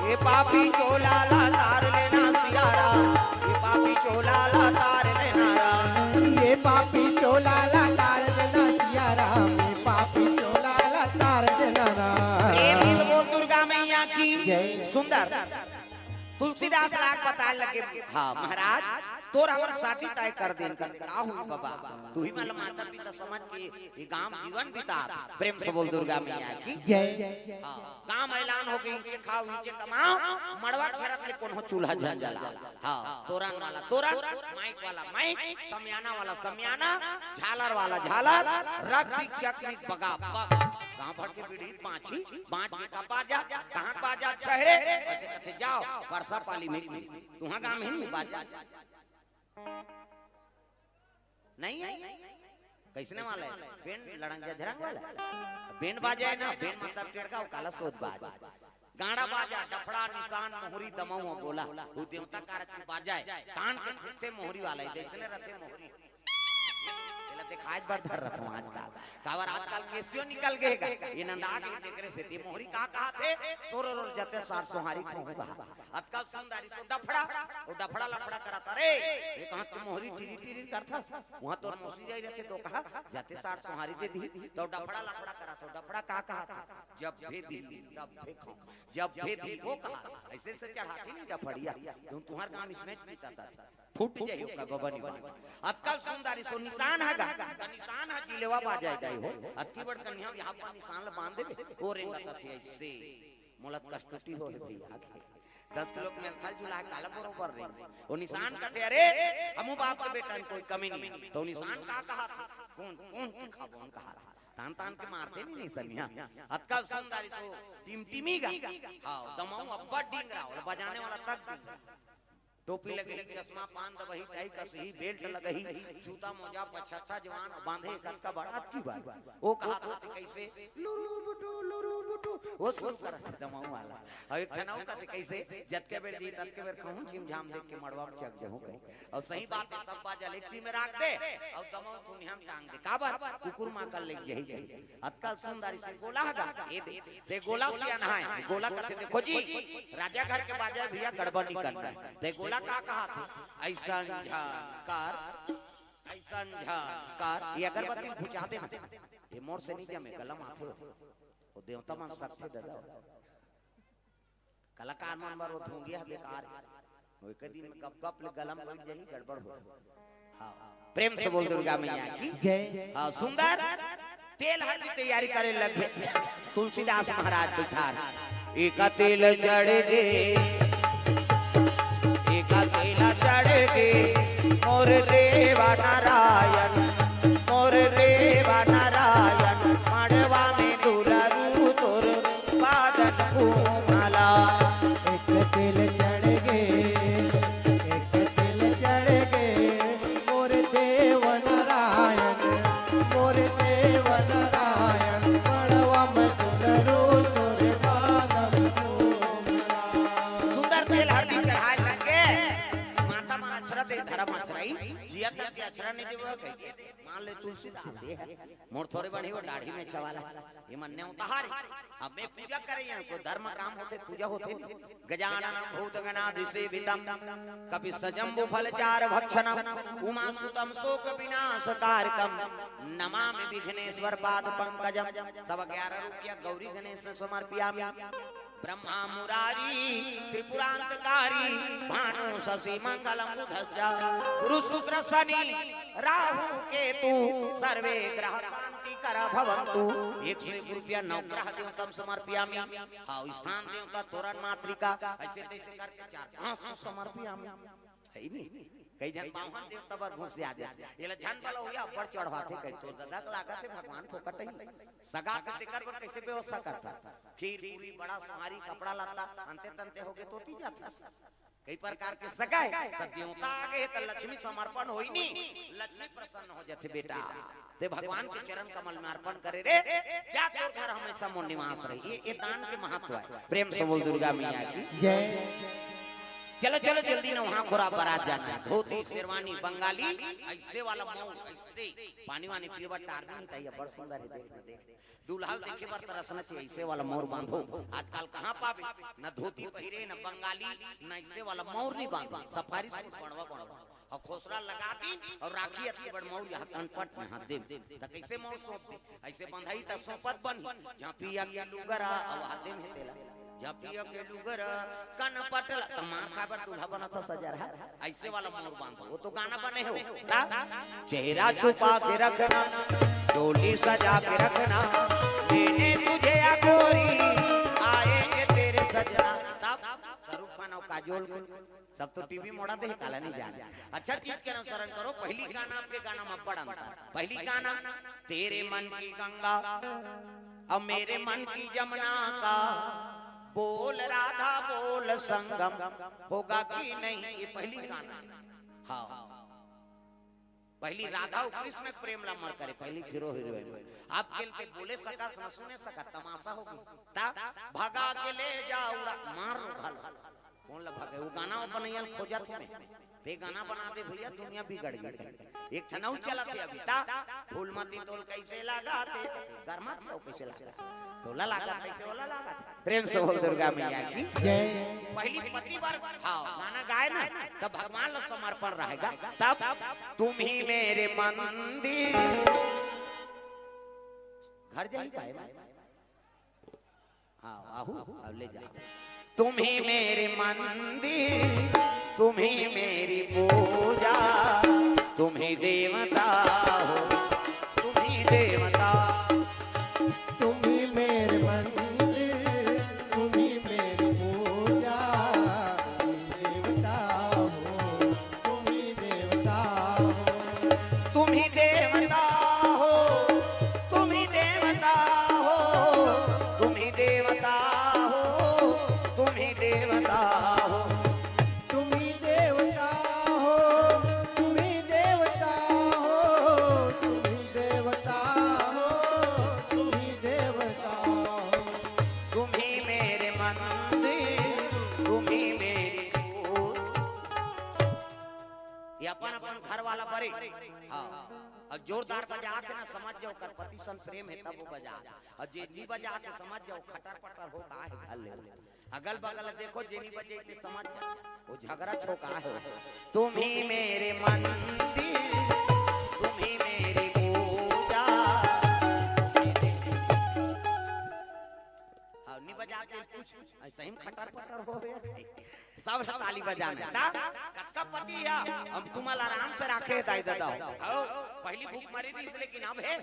ए पापी चोला ला तार लेना सिया राम, ए पापी चोला ला तार लेना राम। ए पापी चोला ला तार लेना सिया राम, ए पापी चोला ला तार लेना राम। प्रेम से बोल दुर्गा मैया की जय। सुंदर। तुलसीदास लाग बताए लगे, हाँ महाराज, तोर हमर शादी तय कर देन कर। का हुई बाबा, तू ही मतलब माता पिता समझ के ये गांव जीवन बितात। प्रेम से बोल दुर्गा मैया की जय। हाँ, गांव ऐलान हो गई, नीचे खाओ, नीचे कमाओ, मड़वा घेरत ले कोनो चूल्हा झन जला। हाँ, तोरन वाला तोरन, माइक वाला माइक, समियाना वाला समियाना, झालर वाला झालर, रग भी चक भी बगा बग। गांव भर के पीढ़ी बांची, बांच के का बाजा, कहाँ बाजा? शहरे। ऐसे कथे जाओ, परसा पाली में। तुहां गांव में नहीं बाजा? नहीं है? कैसने वाला है? बैंड लड़ंग जझरंग वाला है? बैंड बाजा है ना, बैंड मतलब टेड़का, वो काला सोच बाज। गाड़ा बाजा, डफड़ा, निशान, मोहरी, दमऊ, गोला, वो देवता कारज के बाजा है। तान के फूटते मोहरी वाला है, जैसने रथे मोहरी। एला देखाय बर धर रथों आजकल। काबर आजकल केसियो निकल गे गा। ये नंदा के तेकरे से ते मोहरी का कहा थे? सोर रोर जते सार सोहारी कहूँ कहा। अतका सुंदरी सो डफड़ा, वो डफड़ा लफड़ा करत रे। ये कहाँ तू मोहरी टिरी टिरी करथस? वहाँ तोर मौसी जाई रहते तो कहा, जते सार सोहारी दे दी, तो डफड़ा लफड़ा करत हो। डफड़ा का कहा था? जब भेदी, तब फेंको। जब भेदी, वो कहा, ऐसे से चढ़ाती नहीं डफड़िया। तुम तुम्हार काम इसने पीटा था। फूट जाई ओकर बबनी बाज। अतका सुंदरी सो निशान है गा, त निशान है जिलेवा बाजाय दाई हो। अतकी बड़ कन्या यहाँ पर निशान ल बांध देबे, ओ रेंगत अथे ऐसे। मोला त कष्टुटी हो हे भैया। दस किलो के मेलथल जुला काला बरोबर रे। ओ निशान कथे, अरे, हमू बाप के बेटा में कोई कमी नहीं। तो निशान का कहा था? कौन, कौन के खाबो कहा था? तान तान के मारते नहीं, नहीं सनिया। अतका सुंदरी सो टिमटिमी गा। हाँ, दमाऊ अब्बड़ डिंगरा, ओला बजाने वाला तक डिंगरा। टोपी लगही, चश्मा, पान दबही, टाई कसही, बेल्ट लगही, जूता, मोजा, पछत्ता, जवान बांधे, कतका बड़ा अतकी बार। वो कहा था कैसे, लुरु बुटु, लुरु बुटु, वो शुरू करत दमाऊ वाला। और एक ठन अउ कथे कैसे, जतके बेर जी, ततके बेर कहूँ झिमझाम देख के मड़वा में चक जहूँ कहे। और सही बात है, सब बाजा लेगती में राख दे, और दमाऊ थुनिया में टांग दे। काबर? कुकुर माँ कर ले यही कही। अतका सुंदरी से गोला हगा, ए दे, ते गोला सियान है, गोला कथे देखो जी, राजा घर के बाजा भैया गड़बड़ नहीं करना है। ते गोला का कहा था? ऐसा झंकार, ऐसा झंकार, ये अगरबत्ती बुझा देना। ये मोर से नहीं जमे, गलम आथे हो। वो देवता मन सकथे दादा। कलाकार मन बर वो धुंगिया बेकार। वो एक दिन में गप गप ले गला म बैठ जाही, गड़बड़ हो। हाँ, प्रेम से बोल दुर्गा मैया की। जय। हाँ, सुंदर तेल हर की तैयारी करे लगे तुलसीदास महाराज बिचार। एका तेल चढ़ गे, एका तेल चढ़ गे, मोर देवा नारायण, मोर देवा नारायण, मड़वा में दुलरू तोर पादन कुमला। एक तेल चढ़ गे, एक तेल चढ़ गे, मोर देव नारायण, मोर देव नारायण, मड़वा में दुलरू तोर पादन कुमला। सुंदर तेल हरदी चढ़ाए लगे, माथा मन अछरा दे धरम अछराई, जिया करके अछरा नहीं देवो कहिके। मान ले तुलसीदास ये है, मोर थोरे बनी वो दाढ़ी में छवाला, ये मन ने उतार। अब मैं पूजा करे यहाँ, कोई धर्म काम होथे, पूजा होथे नहीं। गजाननं भूतगणादिसेवितं कपित्थजम्बूफलचारुभक्षणं उमासुतं शोकविनाशकारकं नमामि विघ्नेश्वर पाद पंकजम। सब ग्यारह रुपया गौरी गणेश में समर्पयामि। ब्रह्मा मुरारी त्रिपुरांतकारी भानु शशि मंगलम बुधस्य गुरु शुक्र शनि राहु केतु सर्वे ग्रह शांति कर भवंतु। एक सौ एक रुपया नवग्रह देवतम समर्पयामि। हाँ, स्थान देवता तोरण मातृका ऐसे तैसे करके चार पाँच सौ समर्पयामि। है नहीं? कई झन बावन देवता बर घुस आ जाथे। ये ला झन बला हुआ ऊपर चढ़वाथे कही तो ददा के लागत हे भगवान फोकट ही। सगा के तेकर बर कैसे व्यवस्था करता? खीर पूरी बड़ा सुहारी कपड़ा लत्ता अंते तंते होगे तो ती जाथे। कई प्रकार के सगा हे, त देवता आगे हे त लक्ष्मी समर्पण होई नी, लक्ष्मी प्रसन्न हो जाथे बेटा। ते भगवान के चरण कमल में अर्पण करे रे, जा तोर घर हमेशा मोर निवास रही। ये, ये दान के महत्व है। प्रेम से बोल दुर्गा मैया की। जय। चलो चलो जल्दी ना, वहां खोरा बारात जाना है। धोती शेरवानी बंगाली, ऐसे वाला मौर, ऐसे पानी वानी पीबा टार नहीं था, ये बड़ सुंदर है, देख देख। दूल्हा देखे बर तरसना चाहिए, ऐसे वाला मौर बांधो। आजकल कहाँ पावे, न धोती पहिरे, न बंगाली, न ऐसे वाला मौर नहीं बांधो, सफारी सूट बनवा बनवा। अउ खोसरा लगा दिन अउ राखी अतके बड़ मौर यहाँ कनपट में हाथ देम। त कैसे मौर सौंप दे? ऐसे बंधाई त सौंपत बनही। झांपिया के लुगरा अउ हाथ देम हे तेला। झांपिया के लुगरा कनपट ला त मार खाए बर दूल्हा बनत ह सजरहा। ऐसे वाला मौर बांधो, वो तो गाना बने हो। ता? चेहरा छुपा के रखना, डोली सजा के रखना, मैंने तुझे या गोरी, आएंगे तेरे सजना। तब शाहरुख खान और काजोल के सब तो टीवी मोड़ा दे, काला नहीं जान। अच्छा चीज के अनुसरण करो। पहली गाना आपके गाना में बड़ अंतर। पहली गाना तेरे मन की गंगा, अब मेरे मन की जमुना का, बोल राधा बोल संगम, होगा कि नहीं, ये पहली गाना है। हाँ, पहली राधा अउ कृष्ण के प्रेम ला मर करे, पहली हीरो हीरोइन। आप खेल के बोले सकत, न सुने सकत, तमाशा हो गई। ता भगा के ले जा उड़ा, मार लो भालो। कौन ला भगे? वो गाना बनैया खोजत हूँ मैं। ते गाना बना दे भैया, दुनिया बिगड़ गई। एक ठन अउ चलत हे अभी ता, फूलमती तोल कैसे लगा थे, गरमा थे, कैसे लगा थे? तोला लगा थे, कैसे ओला लगा थे? प्रेम से बोल दुर्गा मैया की। जय। पहली पति बर, हाँ, गाना गाए ना, तब भगवान ला समर्पण रहेगा। तब तुम ही मेरे मंदिर। घर जाई पाए भाई। हाँ, आहू, अब ले जाओ। तुम ही मेरे मंदिर, तुम ही मेरी पूजा, तुम ही देवता हो, तुम ही देवता। तुम ही मेरे मंदिर, तुम ही मेरी पूजा, तुम ही देवता हो, तुम ही देवता हो। तुम ही देवता हो, तुम ही देवता हो, तुम ही देवता हो, तुम ही देवता हो। तुम ही देवता हो, तुम ही देवता हो, तुम ही देवता हो, तुम ही देवता हो। तुम ही मेरे मंदिर, तुम ही मेरी पूजा। ये अपन अपन घर वाला बरे। हाँ। अउ जोरदार बजा के ना समझ जाओ, कर पति सन प्रेम हे तब वो बजा। अउ जे नी बजा के समझ जाओ, खटर पटर हो का हे घर ले। अगल बगल देखो, जे नी बजे ते समझ जाओ, वो झगड़ा छोका हे। तुम ही मेरे मंदिर, तुम ही मेरी पूजा। हाँ, नी बजा के कुछ ऐसा ही खटर पटर हो गया। अब ताली बजाना। ता, कतका पति हे, हम तुम्हारा आराम से राखे हे, दाई ददा हो। हो, पहली भूख मरी रहिस, लेकिन अब हे,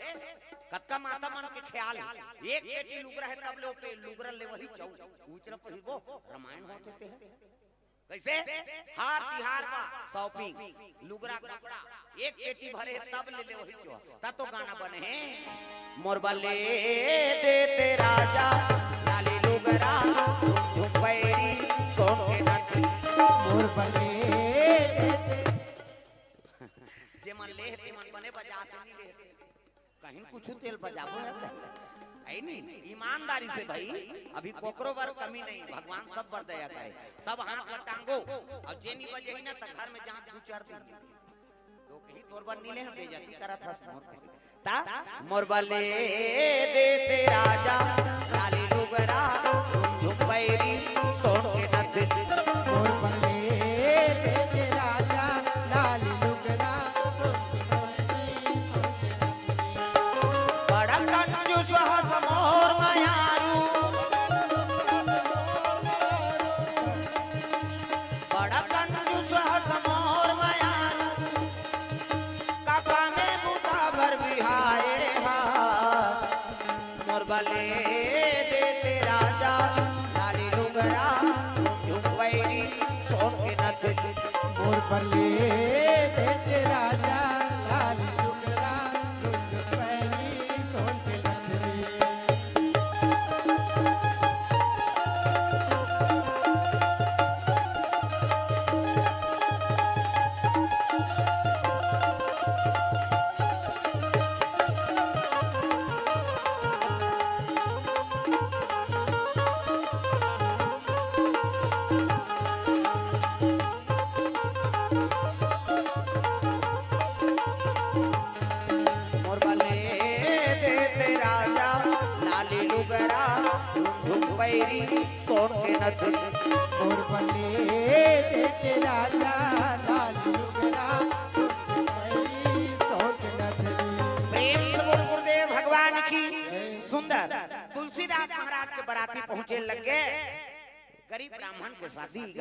कतका माता मन के ख्याल हे। एक पेटी लुगरा हे, तब ले ओ पे लुगरा लेवही चाहू। उचरा पहिरबो, रामायण होत हे ते। कैसे? हर तिहार बा shopping, लुगरा कपड़ा, एक पेटी भरे हे, तब ले लेवही चाहू। ता तो गाना बने हे, मोर बर ले देते राजा, लाली लुगरा, झुमझुम पैरी, सोन के नथनी। मोर बर ले देते। जे मन ले हे, ते मन बने बजात हे, नहीं ले हे। कहीं कुछ तेल बजाबो है, है नहीं? ईमानदारी से भाई, अभी कोकरो बर कमी नहीं, भगवान सब बर दया करे, सब हाथ ला टांगो। और जे नहीं बजे ही ना, तो घर में जांच दू चार दिन। तो कहीं तोर बर नी ले, हम बेइज्जती करत हस मोर। ता मोर बर ले देते राजा, लाली लुगरा, झुमझुम पैरी, सोन के नथनी। मोर बर ले देते राजा, लाली लुगरा, बड़ा कंजूस हस मोर मयारू, बड़ा कंजूस हस मोर मयारू, कका में बुता बर बिहाए हा। मोर बर ले देते राजा, लाली लुगरा, झुमझुम पैरी, सोन के नथनी। मोर बर ले देते राजा, लाली लुगरा, झुमझुम पैरी, सोन के नथनी। मोर बर ले देते राजा, लाली लुगरा, झुमझुम पैरी, सोन के नथनी। मोर बर ले देते राजा, लाली लुगरा, झुमझुम पैरी, सोन के नथनी। प्रेम से बोल गुरुदेव भगवान की। सुंदर। तुलसीदास महाराज के बराती पहुंचे लग गे। गरीब ब्राह्मण के शादी,